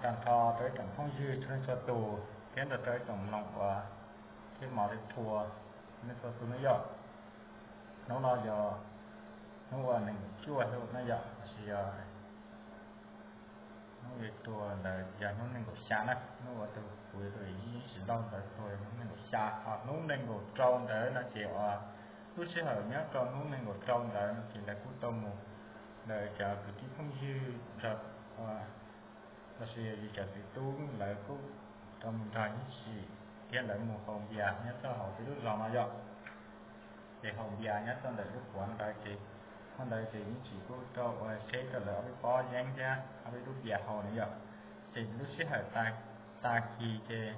Tag nrho rau ib tsoom phooj ywg txhua leej txhua tus thiab nrog rau ib tsoom mloog uas thiab mos li thua nej txhua tus no yog, hnub no yog hnub uas nees nkaum cuaj xwb no yog, tab sis yog hnub li thua ntawd yog hnub nees nkaum xya na, hnub uas tus kuv tus ib sim lauj ntawd tuag hnub nees nkaum xya, ho hnub nees nkaum rau ntawd no ces uas lub sij hawm nyob rau hnub nees nkaum rau ntawd no ces lawv kuj tau mus, lawv cov kwv tij phooj ywg nrog los sis yus cov txiv tub lawv kuj tau mus nrog ib sim thiab lawv mus haus npias nyob rau hauv peb lub zos no yom. Ces haus npias nyob rau ntawm lub puav ntawd ces qhov ntawd ces ib sim kuj rau ua tsheb rau lawv ob peb pob yeeb thiab ob peb lub npias haus no yom. Ces lub sij hawm tag kis ces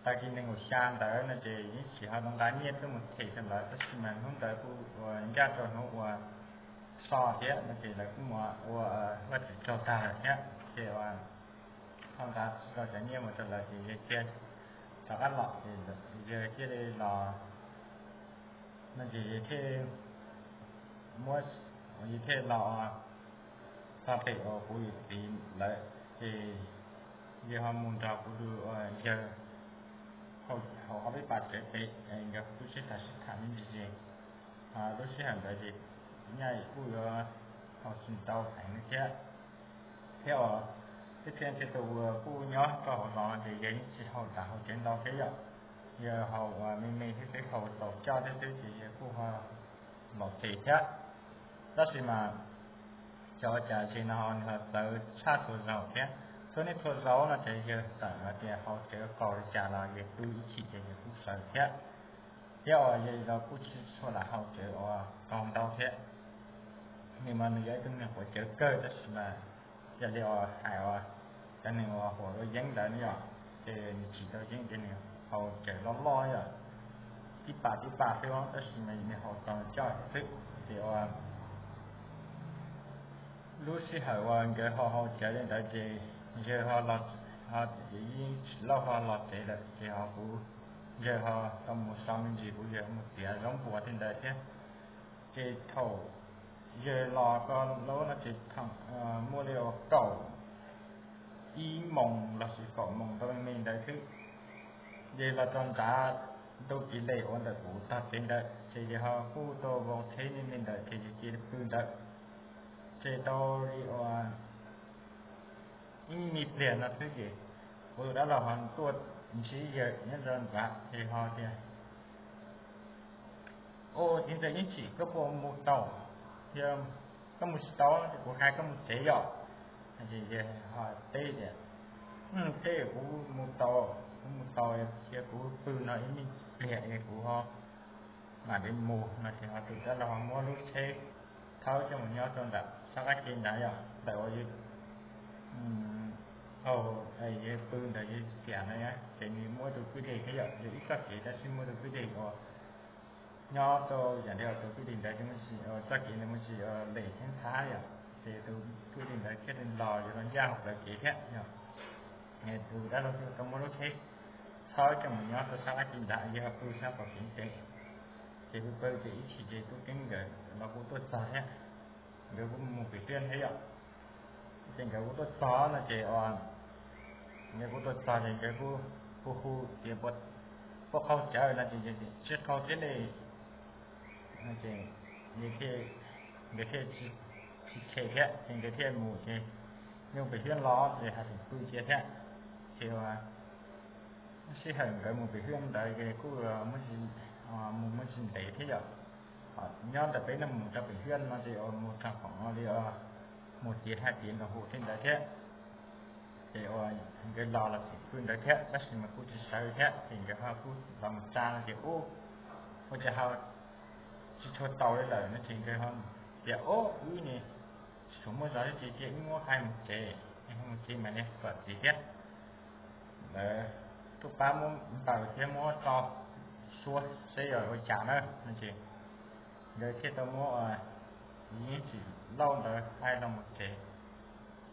tag kis nees nkaum xya ntawd no ces ib sim ho tau nqa nyiaj tuaj mus them rau lawv, tab sis mas hnub ntawd kuj ua ncaj rau hnub ua so thiab no ces lawv kuj mus ua Vaj Tswv tsaug tag lawm thiab ces ua ho nqa tsis tau cov nyiaj mus rau lawv ces yawg thiaj rov qab los ces yawg thiaj li los no ces yawg thiaj muab, yawg thiaj los txog pem uas kuv yawm txiv lawm ces yawg ho mus nrog kuv tus yawg hauv ob peb pas tsev pem, nkawd kuj sib tham sib tham me ntsis ces lub sij hawm ntawd ces nyaj kuj yuav haus tsis tau heev li thiab. Thiab uas ib txhia ntxiv tus uas kuj nyob rau hauv zos ces yawg yeej tsis haus ntawv haus tsev ntau thiab yom, yawg haus uas me me thiab xwb, haus tau coj thiab xwb ces yawg kuj ho los tsev thiab. Tab sis mas cov ua cas tsev no ho nws ho txawv tshaj txhua zaus thiab. Txhua niaj txhua zaus no ces yawg txawm hais tias haus tsev qaug li cas los yawg pw ib chim ces yawg kuj sawv thiab. Thiab uas yawg los kuj tsis tshua lam haus cawv uas qaug ntau thiab. Nws mas nws yog ib tug neeg quav cawv kawg tab sis mas yog li uas hais uas cov neeg uas huam ua yeeb ntawd no yom, ces nws tsim tau yeeb ces nws haus cawv loj loj yom, tib pas tib pas xwb tab sis mas nws haus tau coj xwb ces uas lub sij hawm uas nkawd ho haus cawv li ntawd ces yawg ho los, ho yeej tsis lauj ho los tsev lawm ces ho kuv, yawg ho tau mus so me ntsis, kuv yawg mus txiav zaub npuas tej ntawd thiab. Ces thaum yawg los ko lawm no ces muaj li uas kaum ib moos los sis kaum moos tau me me ntawd xwb. Ces los rau nrad ntu kev lem uas ntawm kuv tog tsev ntawd ces yawg ho kuj tau vau tsheb me me ntawd ces yawg cia li pw ntawd. Ces tau li uas ib me pliag no xwb ces kuv tus dab laug ho tuaj ntsib yawg nyob rau nrad ces ho tias, Ua txiv ntxawm Yeej Tsim, koj puas mus tau? Yog koj mus tsis tau ces kuv hais koj mus tsev yom. Ces yawg ho teb tias, Teb kuv mus tau, kuv mus tau, cia kuv pw no ib me pliag es kuv ho mam li mus no ces ho tus dab laug ho muab lub tsheb thawb coj mus nyob rau ntawm sab qab ke ntawd yom, ntawm uas yawg pw ntawd yawg xiam na, ces nws muaj tus kwj deg thiab yom, yog ib txoj kev tab sis muaj tus kwj deg uas nyob rau yam li tus kwj deg ntawd tsis muaj txoj kev ntawd muaj tsis lem thiab ntxhab yom, ces tus kwj deg ntawd thiaj li los yuav los ncaj hauv plawv kev thiab yom. Tus dab laug thiaj tau muab lub tsheb thawb coj mus nyob rau sab qab ke ntawd, yawg ho pw sab qaum kev ntawd. Ces pw pw ces ib chim ces tub Keeb nkawd los kuj tuaj txog thiab, nkawd kuj mus pem hiab thiab yom. Ces nkawd kuj tuaj txog no ces, nkawd kuj tuaj txog ces nkawd kuj hu hu tias, Puas qaug cawv? No ces, Tsis qaug thiab li. Ces nkawd thiaj tsis khe thiab ces nkawd thiaj mus ces, Yog pem hiab los ces hais tseem pw cia thiab. Ces sij hawm nkawd mus pem hiab ntawd ces kuj mus muaj tsis ntev thiab yom. Nyob ntawm peb no mus rau pem hiab no ces mus txog khoom no li mus tiav hais tiav nroo hu thiab ntawd thiab. Ces uas nkawd los los tseem pw ntawd thiab tab sis mas kuj tsis sawv thiab ces nkawd ho kuj los mus tsa no ces ub, ua cas ho tsis tshua tau li lawm no ces nkawd ho tias, Ub, wb ne tsis tshua muaj zog ces cia wb muab hais mus tsev, mus tsev mas li kom txiv thiab lawv tuaj pab muab npaws thiab muab tso suab seb yog ua cas na no ces nkawd thiaj tau muab, yeej tsis lauj ntawd hais los mus tsev.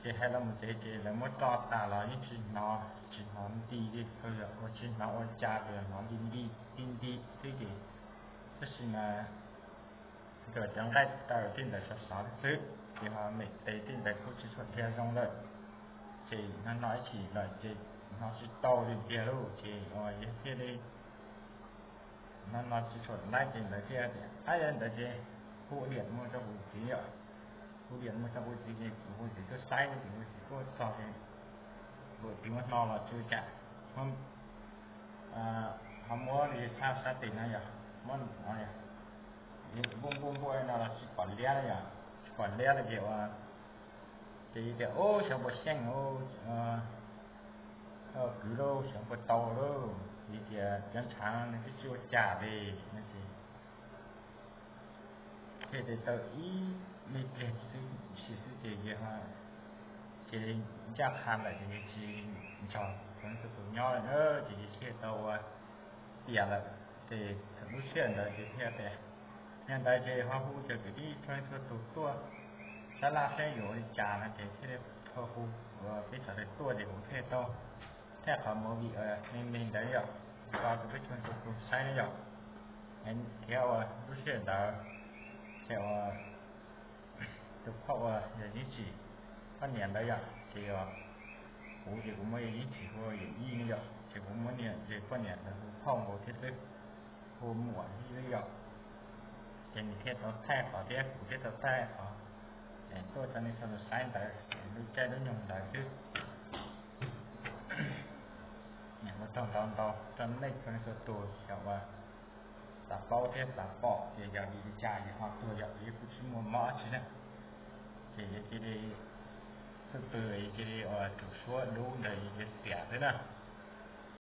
Ces hais los mus tsev ces lawv muab tso tas los yeej tsis hnov, tsis hnov nti li, uas tsis hnov ua cas los hnov nti nti nti nti xwb ces, tab sis mas cov nqaij taws tej ntawd sov sov xwb ces ho mem tes tej ntawd kuj tsis tshua dhia zoo lawm. Ces no no ib chim lawm ces no tsis tau li tiag lauj, ces yog thiaj li no no tsis tshua laib ces lawv thiaj tias, ab, yog ntawd ces hu diam mus rau kuv txiv yom, hu diam mus rau kuv txiv ces kuv, kuv txiv tuaj saib, kuv txiv tuaj txog ces kuv txiv muab hno los tsis ua cas, ho muab li tshaj sab tes no yog, muab no yog, npuaj npuaj npuaj no los tsis pom liab yom, tsis pom liab li ces ua, ces tias, ub, xyov puas xyeej, kwv lauj, xyov puas tau lauj, vim tias cov ntshaav nws twb tsis ua cas li no ces thiaj li tau ib me pliag xwb, sim xwb ces yawg cia li ncaj qha lawm ces yawg tsis nrog tus, tus nyob lawm na, ces yawg thiaj tau ua tiam lawm. Ces thaum lub sij hawm ntawd ces thiaj tias, yog ntawd ces ho hu cov kwv tij txhua leej txhua tus tuaj sab laj saib yuav ua li cas no ces thiaj li hu peb sawv daws tuaj ces kuv thiaj tau thaij qhov movie me me ntawd yom, rau kuv peb txhua leej txhua tus saib na yom. Thiab ua lub sij hawm ntawd ces ua tus phauj uas yog Yeeb Tsim poj niam ntawd yom, ces yog kuv ces kuv muab yog Yeeb Tsim hu yawm yij ne yom, ces kuv muab niam ces poj niam ntawd hu phauj nkaus thiab xwb, hu muam thiab xwb yom. Ces nws thiaj tau thaij qhov thiab kuv thiaj tau thaij qhov tuaj rau nej sawv daws saib ntawd, lub caij lub nyoog ntawd xwb. Ua tsaug ntau ntau rau nej txhua leej txhua tus xyov uas xav paub thiab xav pom tias yog vim li cas yog ho tuag yom, yog kuj tsis muaj mob tsi na. Ces yog cia li, txhua tus yog cia li ua tus suab dub ntawd yog xiam xwb na.